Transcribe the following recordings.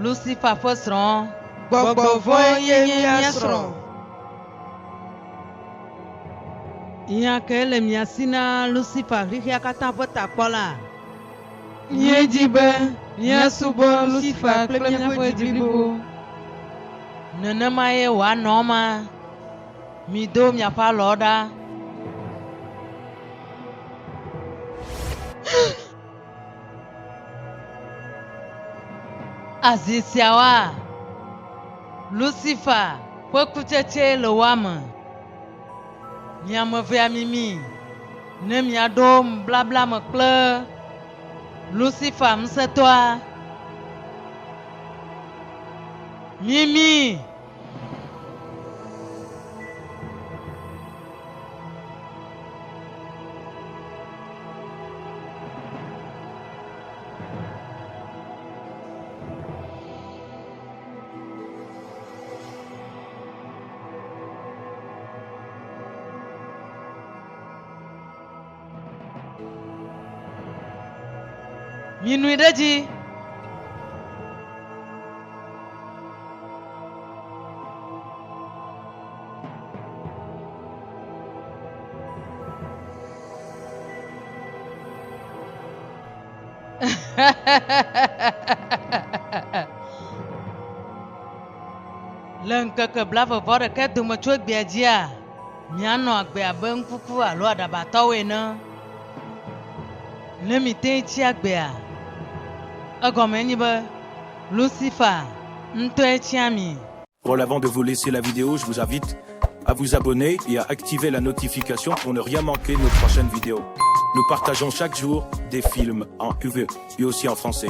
Lucifer ƒe srɔ̃. Gbɔgbɔ vɔ̃e ye mía srɔ̃. Nya kae le mia si na Lucifer xexea katã ƒe takpɔla? Míedi be míasubɔ Lucifer kple míaƒe dzi blibo. Nenemae wòanɔ ema. Mido miaƒe alɔwo ɖa. Azi siawoa, Lucifer ƒe kutsetsee le woa me. Mi ame evea mimi ne miaɖo nublabla me kple Lucifer ŋusẽtɔa. Mimi! Minui ɖe edzi. Le ŋkeke blaeve vɔ ɖekɛ dome tso egbea dzia, mianɔ agbe abe ŋkuku alo aɖabatɔwo ene. Ne mite ŋu tsi agbea, egɔmee nye be Lucifer ŋutɔe tsia mi. Bon, avant de vous laisser la vidéo, je vous invite à vous abonner et à activer la notification pour ne rien manquer de nos prochaines vidéos. Nous partageons chaque jour des films en UV et aussi en français.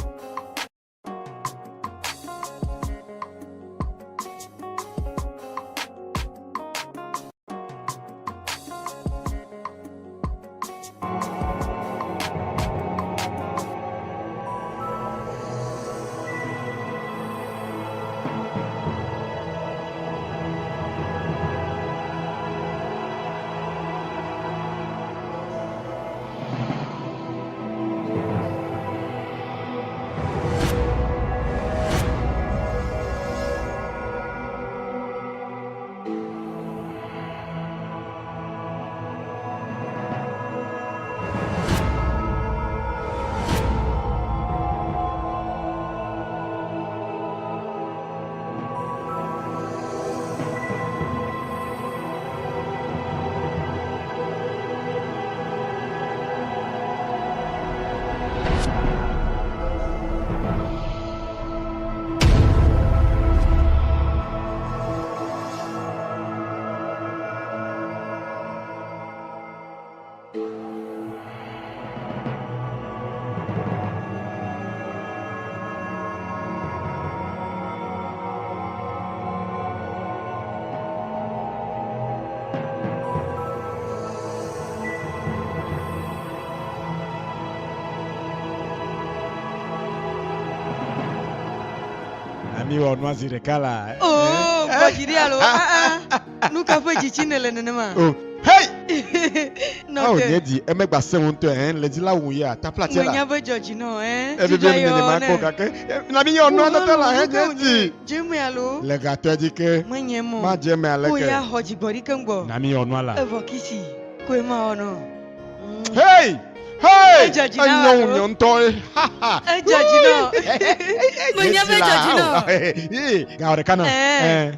Na míwɔ nua zi ɖeka la. Oo, gbɔ dzi ɖi alo? Ah, ah. Nu ka ƒe dzitsi nèle nenema? Oh, hey! Nɔ Ao, te. nye dzi emegba sẽ ŋutɔ ɛ le dzi la wu ya taplatsɛ la. Menya be dzɔ dzi nɔ ɛ. Evivi Dzidzɔ nu nye yɔ makpɔ ne. gake na mi yɔ nua tɔtɔ la hɛ nye dzi. Dze eme alo? Le gatɔe dzi ke. Menye mɔ. Madze eme aleke. Ko ya xɔ dzigbɔɖi keŋ gbɔ. Na mi yɔ nua la. Evɔ kisi koe mawɔ nɔ. Hey! Hey! Edzɔ dzi na Enyo wò alo? nye ŋutɔ. Ha ha. Edzɔ dzi nɔ. Menya be edzɔ dzi nɔ. Ee, gawɔ ɖeka na. Ɛɛ. Ɛɛ.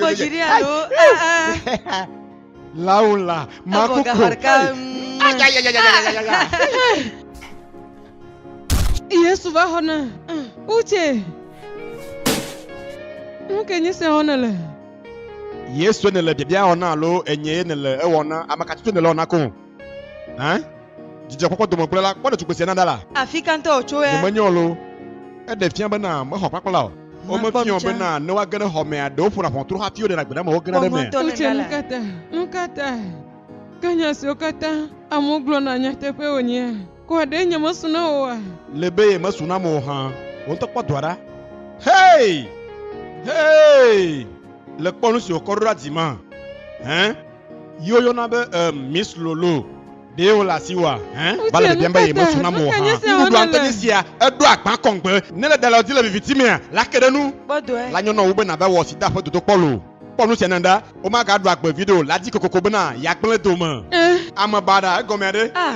Gbɔ dzi ɖi alo? Ah, ah. Laula, Evɔ makoko. gaxɔ ɖeka. Ayayayayayaya. Yesu va xɔ na. Uche. Nu ke nye se xɔ ne le. Yesu ne le biabia wɔ na alo enye ye ne le ewɔ na ame ka tutu ne le wɔ na ko? Hã? Dzidzɔkpɔkpɔ dome gblẽ la kpɔ ɖetugbui sia na ɖa la. Afi ka ŋutɔ wòtso ya? Nyemenye o loo. Eɖe fia bena mexɔ kpakpla o. Womefiɔ bena ne woage ɖe xɔ mea, ɖewo ƒona ʋɔtru hafi woɖena gbe ɖe amewo gena ɖe emea. Uche, nu ka ta? Nu ka ta? Ke nya siwo katã amewo gblɔna nyateƒee wònyea? Kɔa ɖe nyemesu na wò oa? Le be yemesu nam o hã, wò ŋutɔ kpɔ dɔa ɖa. Hei! Hei! Le kpɔ nu si wòkɔ ɖo ɖa dzi ma. Hẽ? Ye woyɔna be, em, Miss Lolo. Ɖe wòle asiwòa? Hẽ? Va le Ŋutsu, bibiam be nu ka yemesu ta? nam Nu o ka hã. nye sia Nuɖuɖua wɔna ŋutɔ le? nye sia. Eɖo agba kɔŋgbe. Ne le ɖe le di le viviti mea, la ke ɖe nu. Kpɔ dɔe. La nyɔ nɔ wu be nàva wɔ sida ƒe dodokpɔ loo. Kpɔ nu sia ne ɖa. Womagaɖu agbe viɖe o. La dzi kokoko bena yeagblẽ dome. Ẽ. Ame baɖa, egɔmea ɖe? Ah.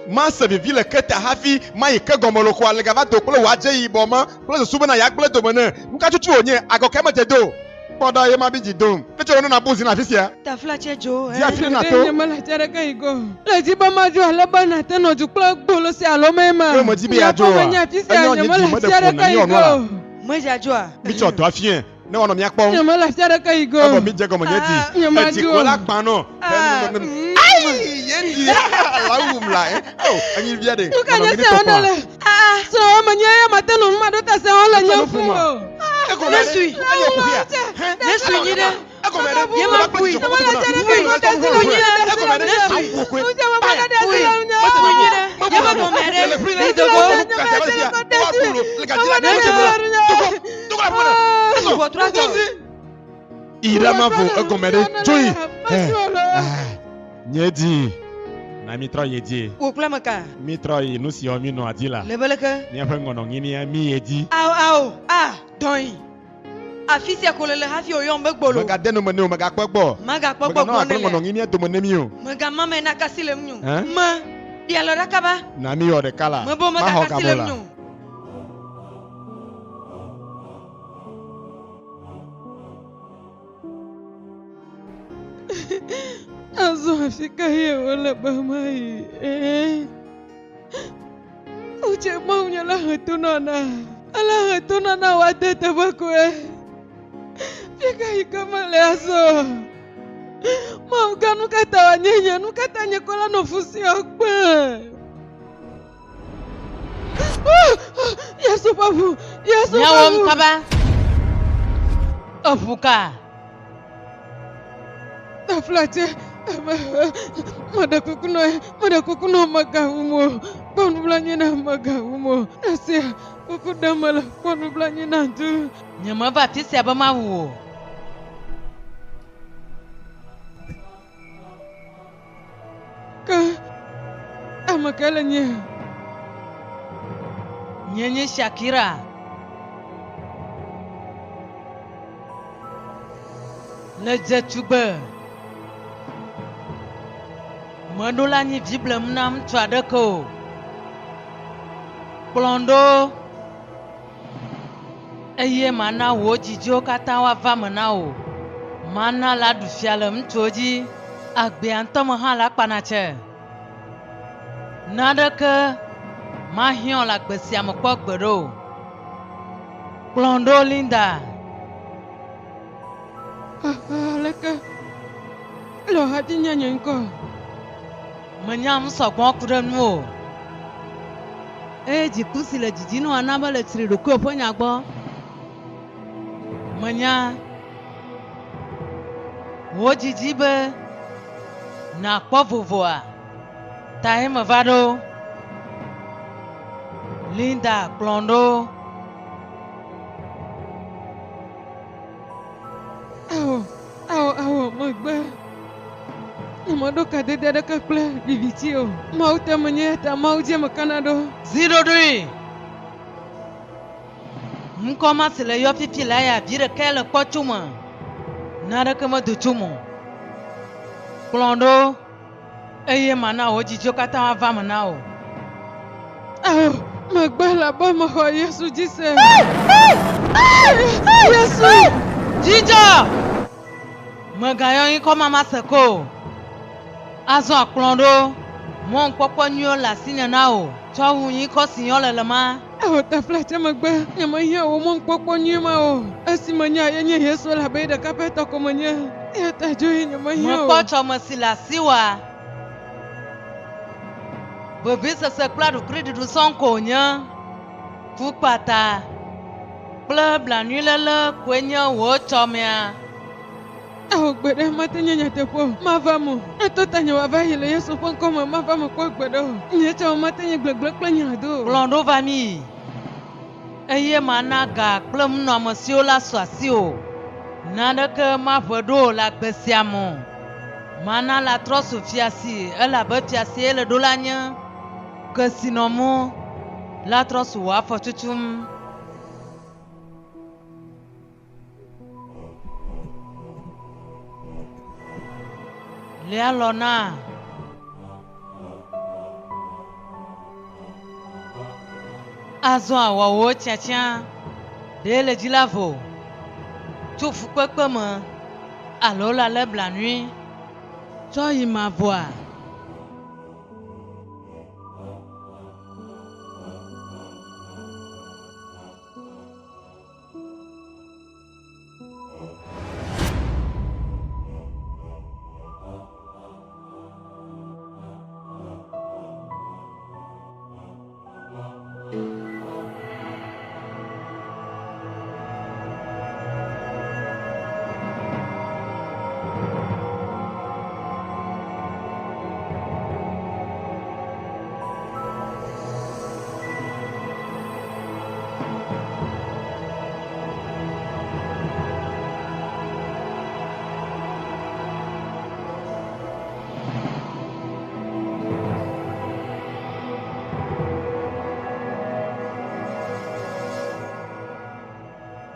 Mase vivi le ke ta hafi mayi ke gɔme lo koa le gava do kple wò adze yibɔ ma kple susu bena yeagblẽ dome ne. Nu ka tutu wònye? Agɔ kae medze do? Kpɔ ɖa, ye mabi dzi dom. Ne tso ɖe ne nàbu zi le afi sia. Tafla tse dzo, Di afi ɖe Ɖe nàto. nye mele ati aɖeke yi go. Le dzi be madzo ale be nàte nɔ du kple gbolo sia alo mee ma. Ke medi be Nye yeadzo aƒe oa? menye afi sia, Enyo nye nye mele dzi ati meɖe ƒo aɖeke na yi míewɔ go. nua la. Medzadzoa? Mitsɔ dɔa fiẽ ne woanɔ mía kpɔm. Nye mele afi aɖeke yi go. Evɔ midze gɔme nye dzi. Ah, Nye Edzi madzo. ko la gbã nɔ. Ah, Ayi, ye dzi la wum la. O, enyi via ɖe. Nu ka Nɔnɔ nye gini sia tɔkpɔa. wɔna le? Srɔ̃wò menye eya mate nɔ nu ma ɖo ta sia wɔm le Etsɔ nye nu ŋku ƒom a? o. Egɔme ɖe? Nesui. Enye kuxia. Hẽ? Nesui nyi ɖe. Egɔme ɖe? Ye ma bui. Dzidzɔ kpɔkpɔ Mele dome ati na. aɖeke yi go da si le ŋunye. Egɔme ɖe? Nesui. Awu koe. Ŋutsu me mele ɖe asi le ŋunye. Nesui nyi ɖe. Ye ma gɔme ɖe. Ʋɔtrua tɔ. Ira ma vo egɔme ɖe tsoyi. Nye dzi na mi trɔ yi dzi. Wò kple ame ka? Mi trɔ yi nu si wɔm mi nɔa dzi la. Le be leke? Míaƒe ŋɔnɔŋinia mi yi dzi. Ao ao a dɔn yi. Afi sia ko le le hafi wòyɔm be gbolo. Megade nu me ne o, megakpɔ egbɔ. Magakpɔ Meganɔ gbɔgbɔ agblẽ ne le. ŋɔnɔŋinia dome ne mi o. Megama me na kasi le ŋunye o. Hẽ? Me ɖi alɔ ɖa kaba. Na mi wɔ ɖeka la. Mebo Maxɔ megakasi le gabo la. ŋunye o. Azɔ afi ka ye wòle be mayi? Ee. Ŋutsu Mawu nye la he to nɔ na. Ele he to nɔ na wòade teƒe koe. Fi ka yi ke mele azɔ? Mawu gã nu ka ta wòanye nye? Nu ka ta nye kɔ la nɔ fu sia kpe? Yesu ƒe ʋu! Yesu ƒe Míawɔm ʋu! kaba. Eʋu ka? Taflatse, meɖe kuku nɔ meɖe kuku nɔ megawum o. Kpɔ nublanui na megawum o. Esia kuku ɖem mele, kpɔ nublanui na du. Nyemeva afi sia be mawu wò o. Ke ame kae le nye? Nye nye Shakira. Le dzetugbe. Meɖo la nyi vi blem na ŋutsu aɖeke o. Kplɔm ɖo eye mana wò dzidziwo katã woava me na wò. Mana la ɖu fia le ŋutsuwo dzi. Agbea ŋutɔ me hã la kpana tse. Naneke mahiã wò le agbe sia me kpɔ gbeɖe o. Kplɔm ɖo Linda. Aleke le hafi nya nye ŋkɔ? Menya nu sɔgbɔ ku ɖe nu o. Eye dziku si le dzidzi nɔa na be le tsri ɖokuiwò ƒe nya gbɔ. Menya wò dzidzi be nàkpɔ vovoa tae meva ɖo. Linda kplɔm ɖo. Ao, ao, ao, megbe. Nyemeɖo kadede aɖeke kple viviti o. Mawu te menye eya ta Mawu dzie mekana ɖo. Zi ɖoɖoe. Ŋkɔ ma si le yɔ fifi la ya vi ɖekae le kpɔ tso me. Naneke medo tso me o. Kplɔm ɖo eye mana wò dzidziwo katã woava me na wò. Ao, megbe elabe mexɔ Yesu dzi se. Yesu! Dzidzɔ! Mègayɔ ŋkɔ ma mase ko o. Azɔ kplɔm ɖo. Mɔnukpɔkpɔ nyuiwo le asinye na wò tsɔ wu ŋkɔ si yɔ le le ma. Ao, taflatse megbe, nyemehiã wò mɔnukpɔkpɔ nyui ma o. Esi menya ye nye Yesu elabe ye ɖeka pɛ tɔ ko menye. Eya ta dzo ye nyemehiã o. Mekpɔ tsɔme si le asiwòa? Vevisese kple aɖukliɖuɖu sɔŋ ko wònye. Fukpata kple blanuiléle koe nye wò tsɔmea. Ao, gbeɖe, mate nye nyateƒe o. Mava eme o. Eto tanye wòava yi le Yesu ƒe ŋkɔ me. Mava eme kpɔ gbeɖe o. Nye tsɛ mate nye gblegble kple nye ado o. Kplɔm ɖo va mí yi, eye mana ga kple nunɔamesiwo la su asiwò. Naneke maʋe ɖo wò le agbe sia me o. Mana la trɔ zu fiasi elabe fiasie le ɖo la nye. Kesinɔmu la trɔ zu wò afɔ tutum. Lé alɔ na. Azɔ àwɔ wò tiatia ɖe le dzi la vo tso fukpekpe me alo le alé blanui tsɔ yi mavɔa.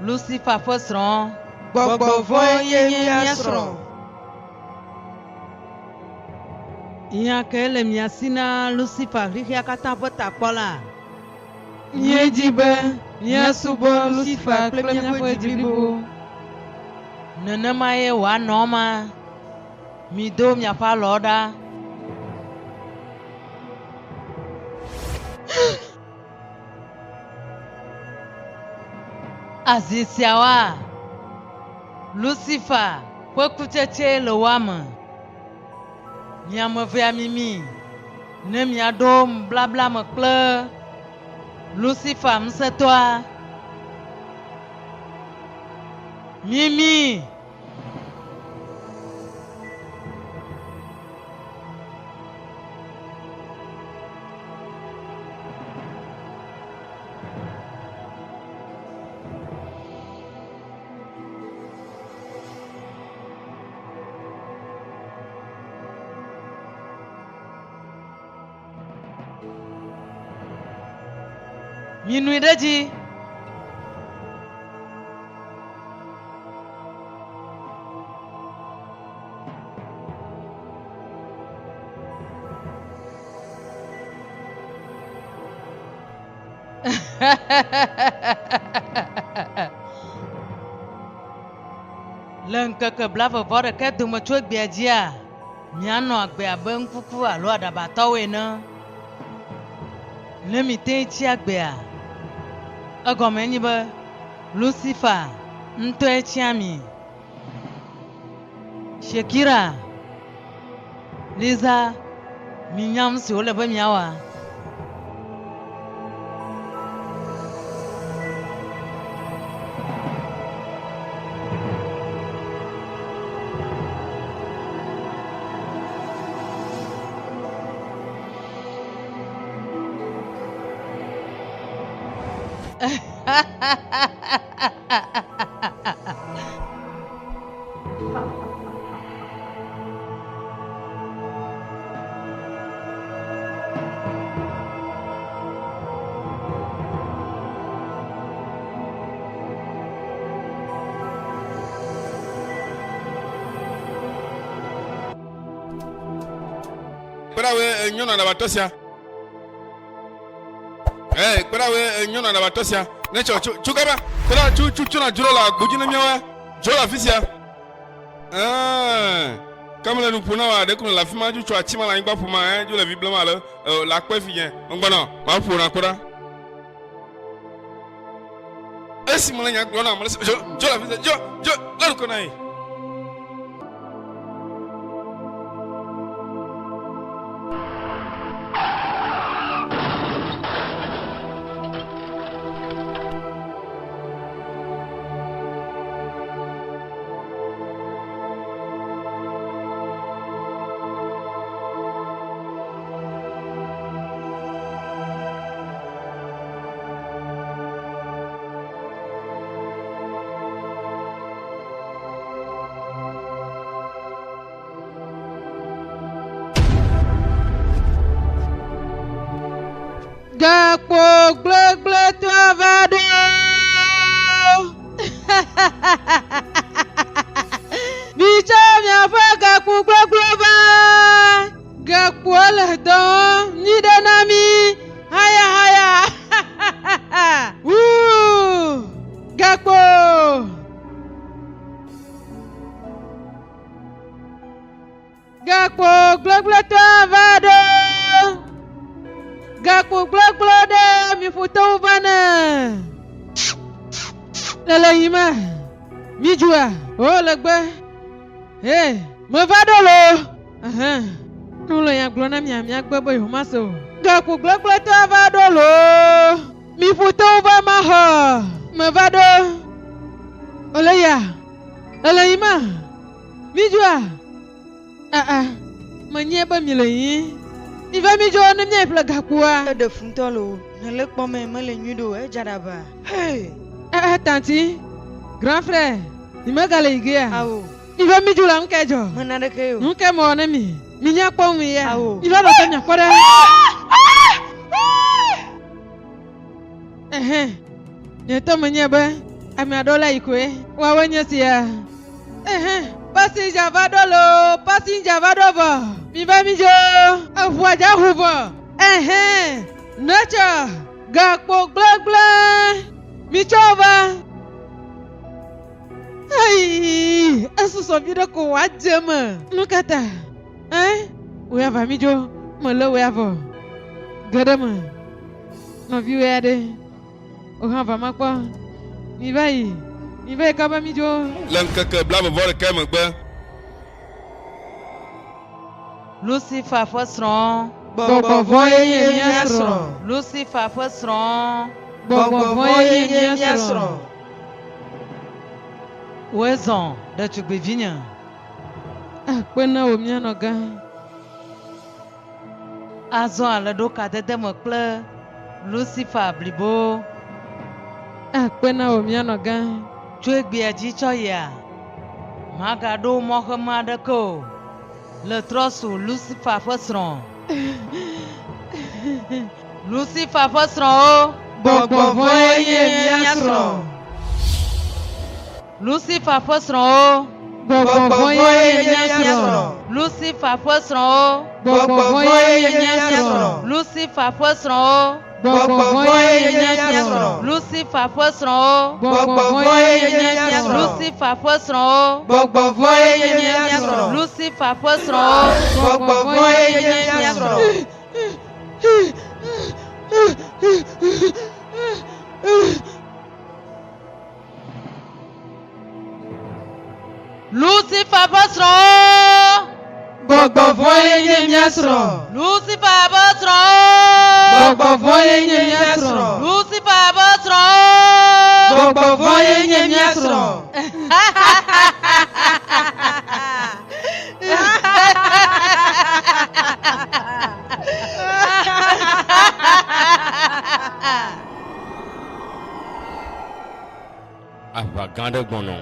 Lucifer ƒe srɔ̃. Gbɔgbɔ vɔ̃e nye mía srɔ̃. Nya kae le mia si na Lucifer xexea katã ƒe takpɔla? Míedi be míasubɔ Lucifer kple míaƒe dzi blibo. Nenemae wòanɔ ema. Mido miaƒe alɔ ɖa. Azi siawoa, Lucifer ƒe kutsetsee le woa me. Mi ame evea mimi ne miaɖo nublabla me kple Lucifer ŋusẽtɔa. Mimi! Minui ɖe edzi. Le ŋkeke blaeve vɔ ɖeka dome tso egbea dzia, mianɔ agbe abe ŋkuku alo aɖabatɔwo ene. Ne mite ŋu tsi agbea, egɔmee nye be Lucifer ŋutɔe tsia mi. Shakira, Liza, minya nu si wòle be miawɔa? Kperawe nyɔnu aɖabatɔ sia. Ee, kperawe nyɔnu aɖabatɔ sia. Ne tsɔ tso tso kaba. Kpera tso tso tso na dzro le agbodzi ne míawoe. Dzo le afi sia. Ɛɛ, ke mele nu ƒo na wò aɖe ko le afi ma dzo tso ati ma le anyigba ƒo ma ɛ dzo le vi blem alo le akpe fi nye. Megbɔnɔ, maƒo na kpɔ ɖa. Esi mele nya gblɔm na mele dzo dzo le afi sia dzo dzo le nu ko na yi. Gakpo gblegblẽtɔa va ɖo. Mitsɔ miaƒe gakpo gblegblẽ va. Gakpoa le dɔ wɔm nyuiɖe na mí. Haya haya. Wuu! Gakpo! Gakpo gblegblẽtɔa va ɖo. Gakpo gblegblẽ ɖe mi ƒotowo va ne. Le le yi me. Mi dzoa. O le gbe. He, meva ɖo lo. Ɛhɛn. Nu le ya gblɔ na mia miagbe be yewomase o. Gakpo gblegblẽtɔa va ɖo lo. Mi ƒotowo va maxɔ. Meva ɖo. Ole ya. Ele yi ma. Midzoa? Aa, menyae be mile yiyim. Miva midzo ne míayi ƒle gakpoa. Eɖe fu ŋutɔ loo. Ne le kpɔ me mele nyui ɖe o, edza ɖaba. Hey! Aa, tanti, grand frère, mi megale yi gea? Ao. Miva midzo la, nukae dzɔ? Me naneke o. Nukae mewɔ ne mi? Minya kpɔ ŋui ya? Ao. Miva nɔ te miakpɔ ɖa. Ɛhɛn, nye ŋutɔ menyae be ame aɖewo le ayi koe. Woawoe nye sia. Ɛhɛn, passenger va ɖo loo, passenger va ɖo vɔ. Miva midzo, eʋua dza ʋu vɔ. Ɛhɛn, nature, gakpo gblegble, mitsɔ va. Ayi, esusɔ viɖe ko wòadze eme. Nu ka ta? Ɛ, wò ya va midzo, melé wò ya vɔ. Ge ɖe eme. Nɔviwò ya ɖe? Wò hã va makpɔ. Miva yi. Miva yi kaba midzo. Le ŋkeke blaeve-vɔ-ɖekɛ megbe. Lucifer ƒe srɔ̃. Gbɔgbɔ vɔ̃ ye nye mía srɔ̃. Lucifer ƒe srɔ̃. Gbɔgbɔ vɔ̃ ye nye mía srɔ̃. Wòe zɔ, ɖetugbivinye. Akpe na wò mía nɔgã. Azɔ ale ɖo kadede me kple Lucifer blibo. Akpe na wò mía nɔgã. Tso egbea dzi tsɔ yia, magaɖo mɔxeme aɖeke o le trɔsu Lucifer ƒe srɔ̃. Lucifer ƒe srɔ̃wo. Gbɔgbɔ vɔ̃e nye mía srɔ̃. Lucifer ƒe srɔ̃wo. Gbɔgbɔ vɔ̃e nye mía srɔ̃. Lucifer ƒe srɔ̃wo. Gbɔgbɔ vɔ̃e nye mía srɔ̃. Lucifer ƒe srɔ̃wo. Gbɔgbɔ vɔ̃e nye mía srɔ̃. Lucifer ƒe srɔ̃wo. Gbɔgbɔ vɔ̃e nye mía srɔ̃. Lucifer ƒe srɔ̃wo. Gbɔgbɔ vɔ̃e nye mía srɔ̃. Lucifer ƒe srɔ̃wo. Gbɔgbɔ vɔ̃e nye mía srɔ̃. Lucifer ƒe srɔ̃wo. Gbɔgbɔ vɔ̃e nye mía srɔ̃. Lucifer ƒe srɔ̃wo. Gbɔgbɔ vɔ̃e nye mía srɔ̃. Lucifer ƒe srɔ̃wo. Gbɔgbɔ vɔ̃e nye mía srɔ̃. Aʋa gã aɖe gbɔnɔ.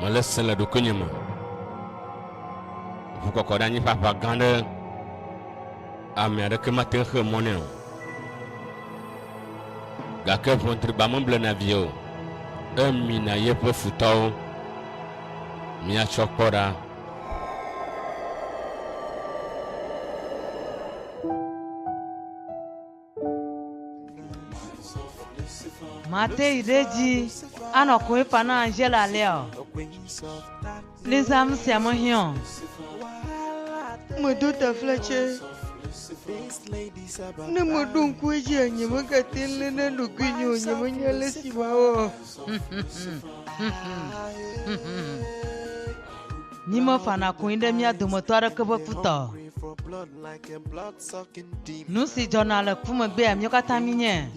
Mele se le ɖokuinye me. Ʋukɔkɔɖeanyi ƒe aʋa gã aɖe. Ame aɖeke mate ŋu xe mɔ nɛ o. Gake ʋɔdriba meblena vie o. Emina yeƒe futɔwo. Míatsɔ kpɔ ɖa. Mate yi ɖe edzi anɔ koe fa na Angela alea o. Liza nu sia mehiã o. Medo taflatse. Ne meɖo ŋku edzia, nyemegate ŋu léna ɖokuinye o, nyemenya ale si mawɔ o. Mímefana koe ɖe mía dometɔ aɖeke ƒe futɔ o. Nu si dzɔna le ku megbea, míawo katã míenyae.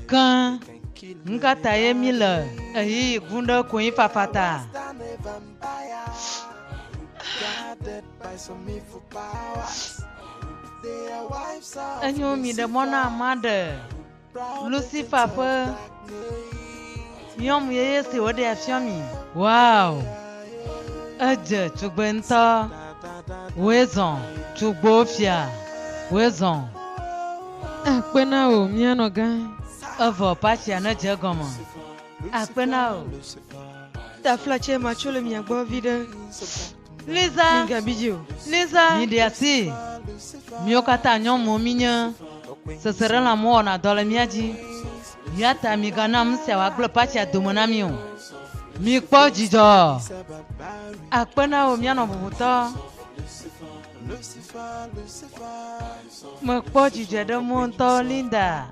Ke nu ka ta ye míle ɣeyiɣi gum ɖe konyifafa ta? Enyo miɖe mɔ na ame aɖe Lucifer ƒe nyɔnu yeye si wòɖe afia mi. Wow! Edze tugbe ŋutɔ. Wòe zɔ tugbewo fia. Wòe zɔ. Akpe na wò, mía nɔgã. Evɔ patsia nedze egɔme. Akpe na wò. Taflatse matso le mia gbɔ viɖe. Liza! Migabi dzi o. Liza! Miɖe asi. Míwo katã nyɔnuwo mínye. Seselelãme wɔna dɔ le mía dzi. Eya ta migana nu sia wòagblẽ patsia dome na mí o. Mikpɔ dzidzɔ. Akpe na wò, mía nɔ bubutɔ. Mekpɔ dzidzɔ ɖe ŋuwò ŋutɔ, Linda.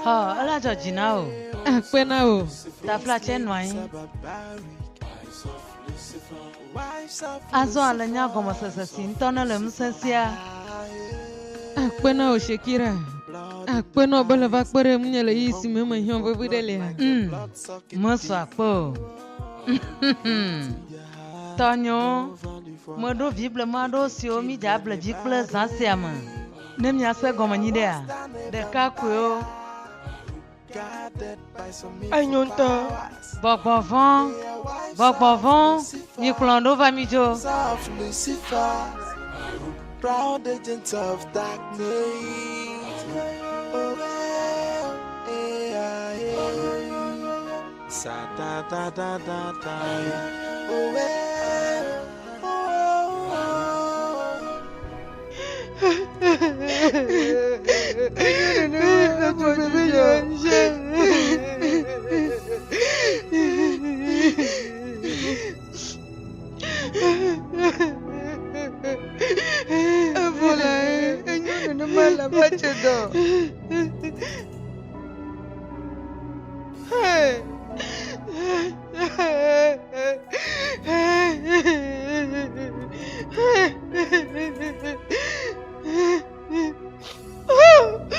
Xɔ, ele adzɔ dzi na wò. Akpe na wò. Taflatse nɔ anyi. Azɔ ale nya gɔmesese si ŋutɔ nele ŋusẽ sia. Akpe na wò Shekira. Akpe na wò be nèva kpe ɖe ŋunye le ɣeyiɣi si me mehiã vevi ɖe lea. Ŋ, mesɔ akpe o. Tɔnyewo, meɖo vi blema aɖewo siwo mídze able dzi kple zã sia me. Ne miase egɔme nyuiɖea, ɖekakpuiwo. Enyo ŋutɔ. Gbɔgbɔ vɔ̃, gbɔgbɔ vɔ̃, mikplɔ ɖo va midzo.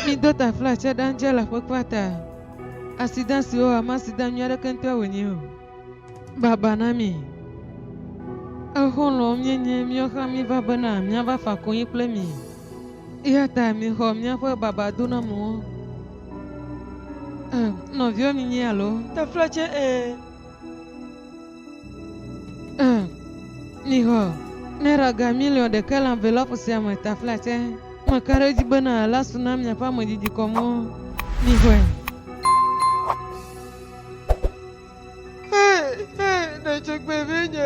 Mido taflatse ɖe Angela ƒe kua ta. Asida si wowɔ ame asida nyui aɖeke ŋutɔe wònye o. Baba na mi. Exɔlɔ̃wo míenye, míawo hã míeva bena míava fa konyi kple mi. Eya ta mixɔ míaƒe babadonamewo. E, nɔviwo minye alo? Taflatse ẽ. E, mixɔ. Naira ga miliɔn ɖeka le envelope sia me, taflatse. Meka ɖe edzi bena ela su na miaƒe amedidikɔnuwo. Mixɔe. Ɖetugbivinye,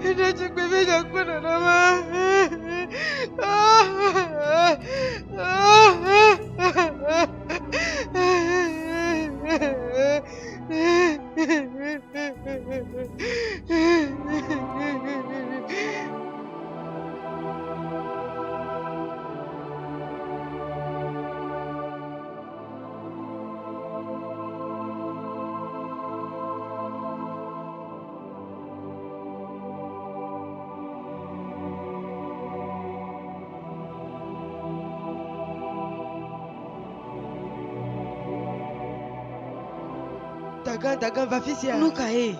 ɖetugbivinye ku nenema. Dagã, dagã, va fi sia. Nu kae?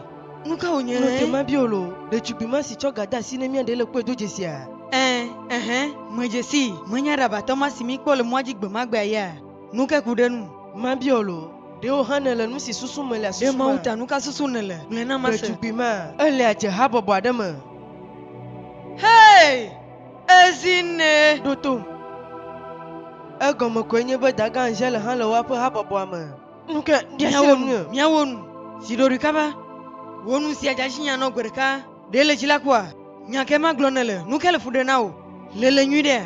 Nu ka wònye? Nɔ te mabia wò loo, ɖetugbui ma si tsɔ ga de asi ne mía ɖe le kpɔe do dzesia? Ẽ, ɛhɛ, medze sii. Menye aɖabatɔ ma si míkpɔ le mɔa dzi gbe ma gbea yea? Nu kae ku ɖe eŋu? Mabia wò loo, ɖe wò hã nèle nu si susum mele Ɖe susuma? Mawu ta, nu ka susum nèle? Gblɔe nam mase. Ɖetugbui ma, ele adze habɔbɔ aɖe me. Hei! Ezine! Ɖo tom. Egɔme koe nye be Dagã Angèle hã le woaƒe habɔbɔa me. Nu ka ɖe asi Míawɔ le nu, ŋunye? míawɔ nu. Zi ɖoɖoe kaba. Wò nu sia dze asi nya nɔ gbe ɖeka. Ɖe le dzi la kua? Nya kae magblɔ nèle? Nu kae le fu ɖem na wò? Lele nyui ɖea?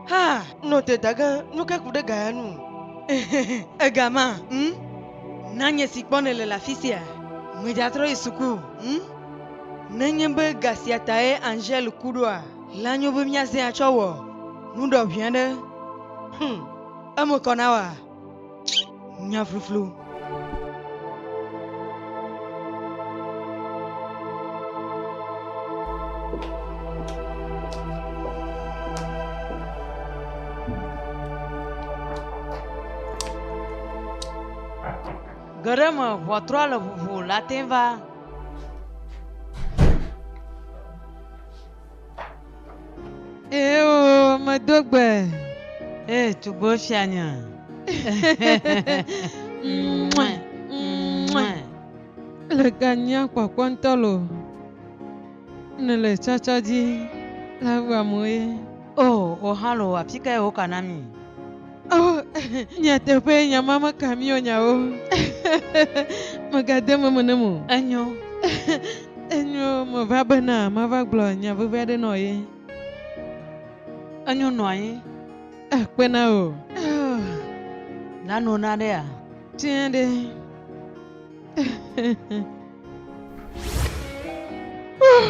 Ha! Nɔ te Dagã, nu kae ku ɖe ga ya ŋu? Ega ma, ŋ? Na nye si kpɔ nèle le afi sia. Medze atrɔ yi suku, ŋ? Nenye be ga sia tae Angèle ku ɖoa, la nyo be míazãe atsɔ wɔ nuɖɔʋi aɖe. Hum, eme kɔ na wòa? Nya fluflu. Ge ɖe eme, ʋɔtrua le ʋuʋu la te va. Eo, medo gbe. Ee, tugbo fianye. Le ga nya kpɔkpɔ ŋutɔ loo. Nèle tsɔtsɔ dzi le awu amewo ye. O, wò hã loo, afi kae woka na mi? O, nyateƒee, nya ma meka mí o nyawo. Mègade eme me nem o. Enyo. Enyo, meva bena mava gblɔ nya vevi aɖe nɔ ye. Enyo, nɔ anyi. Akpe na wò. Oh, nano naɖea? Tia ɖe. Oh,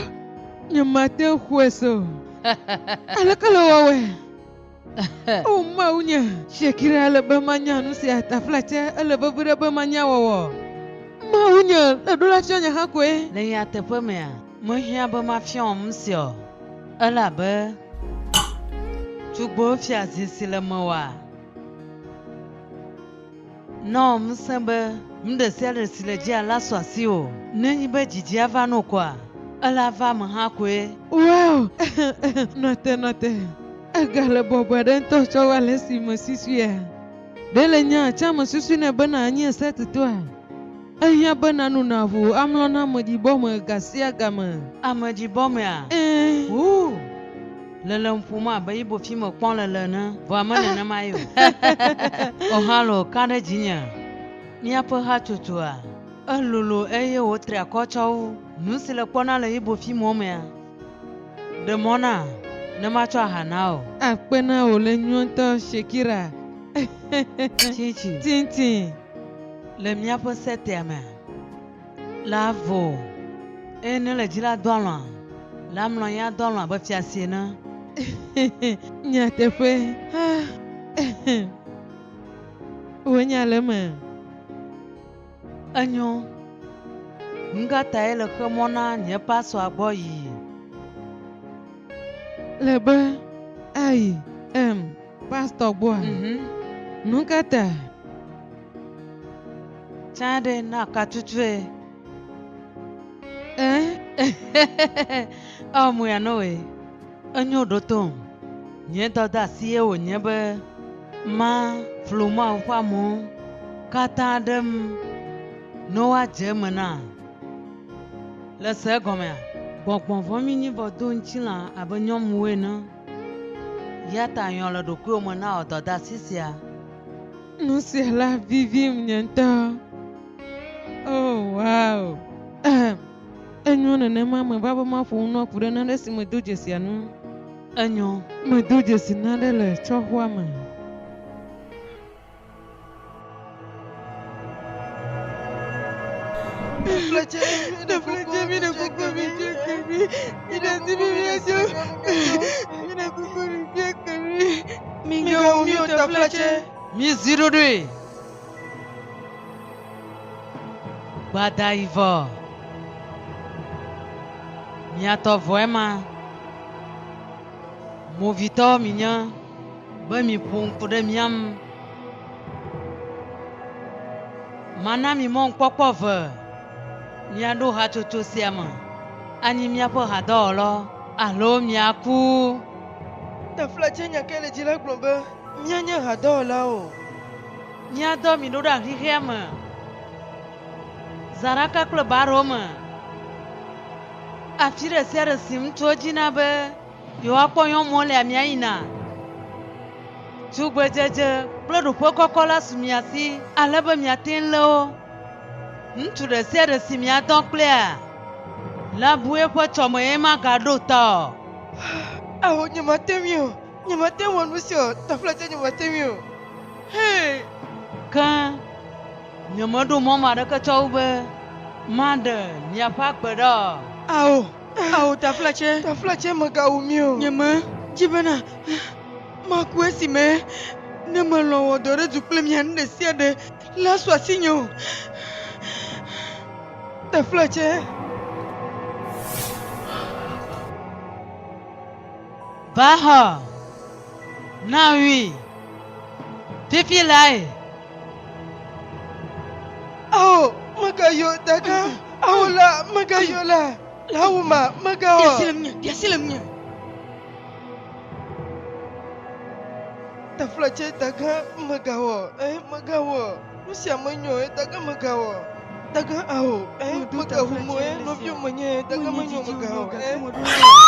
nyemate ŋu xɔe se o. Aleke le wɔwɔe? O Mawu nye, Shekira ele be manya nu sia taflatse ele vevi ɖe be manya wɔwɔ. Mawu nye, eɖo la fiɔ nye hã koe. Le nyateƒe mea, mehiã be mafiɔ nu sia o, elabe tugbewo fia zi si le mewòa na wò ŋusẽ be nu ɖe sia ɖe si le dzia la su asiwò. Nenye be didia va no koa, ela va eme hã koe. Wow! Nɔ te, nɔ te. Egale bɔbɔe ɖe ŋutɔ tsɔ wu ale si mesusuia? Ɖe le nyaa tsã mesusui nɛ bena anye setitoa? Ehiã be nàno nàʋu amlɔ na ameɖibɔ me gasiagame. Ameɖibɔ mea? Ɛ̃. Wuu! Lele ŋu ƒom abe yibo fi me kpɔm le le ene, vɔa me nenema ye o. O hã loo, ka ɖe dzinye. Míaƒe hatsotsoa, elolo eye wòtri akɔ tsɔ wu nu si le kpɔna le yibo fi mɔ mea. Ɖe mɔ na ne matsɔ aha na wò. Akpe na wò le nyo ŋutɔ, Shekira. Tsitsi. Tintin. Le míaƒe setea mea, la vo eye ne le dzi la do alɔ̃a, la mlɔ anyi ado alɔ̃ abe fiasi ene. Nyateƒe. Wò nya le eme. Enyo. Nu ka tae le xe mɔ na nye pasɔa gbɔ yiyi? Le be ayi em pastɔ gbɔa? Mhm. Nu ka ta? Tsã ɖe na ka tutue? Ɛ? Ɔ moya no we. Enyo ɖo tom. Nye dɔdeasi ye wònye be ma flu Mawu ƒe amewo katã ɖem ne woadze eme na. Le se egɔmea, gbɔgbɔ vɔ̃ mi nyi vɔ do ŋutilã abe nyɔnuwo ene. Ya ta yɔ le ɖokuiwò me na wò dɔdeasi sia. Nu sia la vivim nye ŋutɔ. Oh, wow. Ehem. Enyo nenema meva be maƒo nu na ku ɖe nane si medo dzesia nu. Enyo. Medo dzesi nane le tsɔxɔa me. Mizi ɖoɖoe. Gbadayi vɔ. Mia tɔ vɔe ma. Movitɔwo minye be miƒo ŋku ɖe mía ŋu. Mana mi mɔnukpɔkpɔ ve miaɖo hatsotso sia me anyi míaƒe hadɔwɔlawo alo miaku. Taflatse nya kae le dzi la gblɔ be míanye hadɔwɔlawo? Míadɔ mi ɖo ɖa xexea me, zãɖaka kple baɖewo me. Afi ɖe sia ɖe si ŋutsuwo dina be yewoakpɔ nyɔnuwo lea, miayina. Tugbedzedze kple ɖoƒe kɔkɔ la su mia si ale be miate ŋu lé wo. Ŋutsu ɖe sia ɖe si miadɔ kplia la bu eƒe tsɔme ye magaɖo ta o. Ao, nyemate ŋui o. Nyemate ŋu wɔ nu sia o. Taflatse nyemate ŋui o. Hee! Ke nyemeɖo mɔnu aɖeke tsɔ wu be maɖe miaƒe agbe ɖa o. Ao, ao, taflatse. Taflatse mègawu mí o. Nyemedi bena maku esime ne melɔ̃ wɔ dɔ ɖe du kple mia nu ɖe sia ɖe la su asinye o. Taflatse. Va xɔ na wui fifi lae. Ao, mègayɔ dada. Ao la, mègayɔ la. La wuma, mègawɔ. Ɖe asi le ŋunye, ɖe asi le ŋunye. Taflatse dagã, mègawɔ. Ẽ, mègawɔ. Nu sia menyo o, dagã mègawɔ. Daga ao, eh, Medo megaʋu mo, taflatse eh, le nɔviwo sia. menye, daga Menye menyo dzidzi mega o, o, gake eh. meɖo.